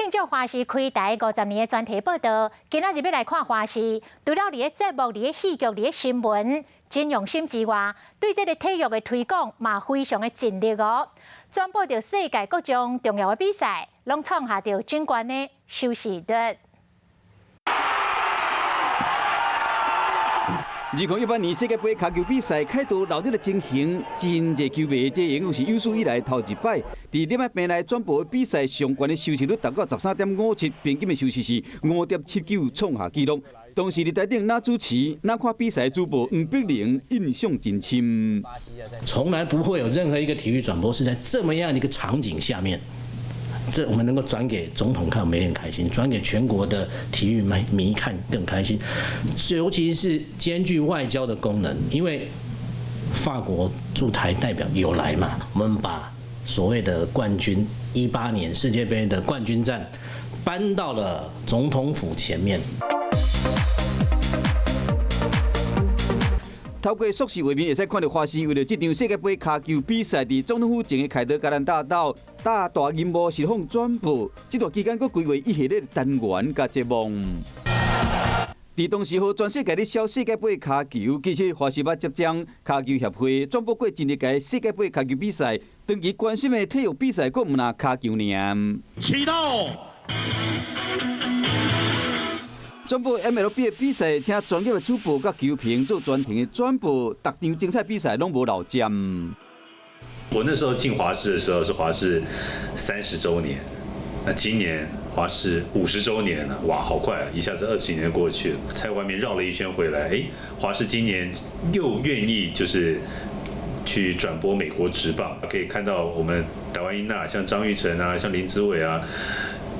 慶祝華視開台50年的專題報導，今仔日欲來看華視，除了佇咧節目、佇咧戲劇、佇咧新聞，真用心之外，對這个體育的推廣嘛非常的盡力哦。轉播著世界各種重要的比賽，攏創下著真懸的收視率。2018年世界盃跤球比賽開到鬧熱的情形，真濟球迷，這應該是有史以來頭一擺。佇攝影棚內轉播比賽上懸的收視率達到13.57，平均的收視是5.79，創下紀錄。當時佇台頂哪主持，哪看比賽主播黃碧玲印象真深。從來不會有任何一個體育轉播是在這麼樣的一個場景下面。這我們能夠轉給總統看，我們也很開心；轉給全國的體育迷看更開心。尤其是兼具外交的功能，因為法國駐台代表有來嘛，我們把所謂的冠軍18年世界盃的冠軍戰搬到了總統府前面。透過縮時畫面，會使看著華視為著這場世界盃跤球比賽，佇總統府前的凱德加蘭大道搭大螢幕實況轉播。這段期間，閣規劃一系列單元佮節目。佇當時，予全世界咧燒世界盃跤球，其實華視捌接掌跤球協會轉播過真濟屆世界盃跤球比賽。長期關心的體育比賽，閣毋若跤球爾。啟動。轉播 MLB 的比賽，請專業的主播佮球評做全程的轉播，逐場精彩比賽攏無漏接。我那時候進華視的時候是華視30週年，那今年華視50週年了，哇，好快啊，一下子20幾年過去了。在外面繞了一圈回來，哎，華視今年又願意就是去轉播美國職棒，可以看到我們台灣囡仔，像張育成啊，像林子偉啊。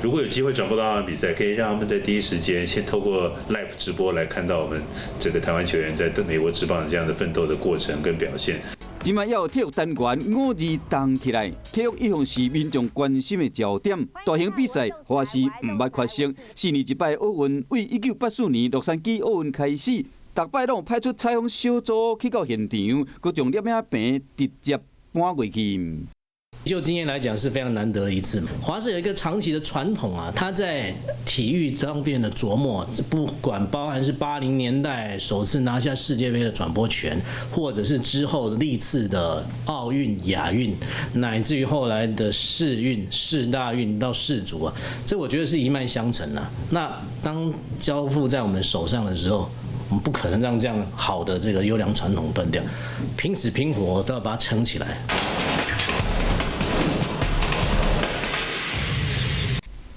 如果有機會轉播到他們比賽，可以讓他們在第一時間先透過 live 直播來看到我們這個台灣球員在美國職棒這樣的奮鬥的過程跟表現。這擺猶有體育單元五字動起來，體育一向是民眾關心的焦點。大型比賽華視毋捌缺席，4年一擺奧運，為1984年洛杉磯奧運開始，逐擺攏派出採訪小組去到現場，閣將攝影棚直接搬過去。就經驗來講是非常難得一次。華視有一個長期的傳統啊，他在體育方面的琢磨，不管包含是80年代首次拿下世界盃的轉播權，或者是之後歷次的奧運、亞運，乃至於後來的世運、世大運到世足啊，這我覺得是一脈相承啊。那當交付在我們手上的時候，我們不可能讓這樣好的這個優良傳統斷掉，拼死拼活都要把它撐起來。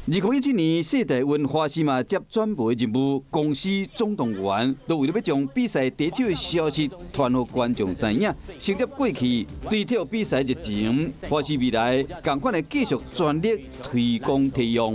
2017年世大運華視嘛接轉播的任務，公司總動員都為著欲將比賽得手的消息傳予觀眾知影。承接過去對體育比賽熱情，華視未來仝款會繼續全力推廣體育。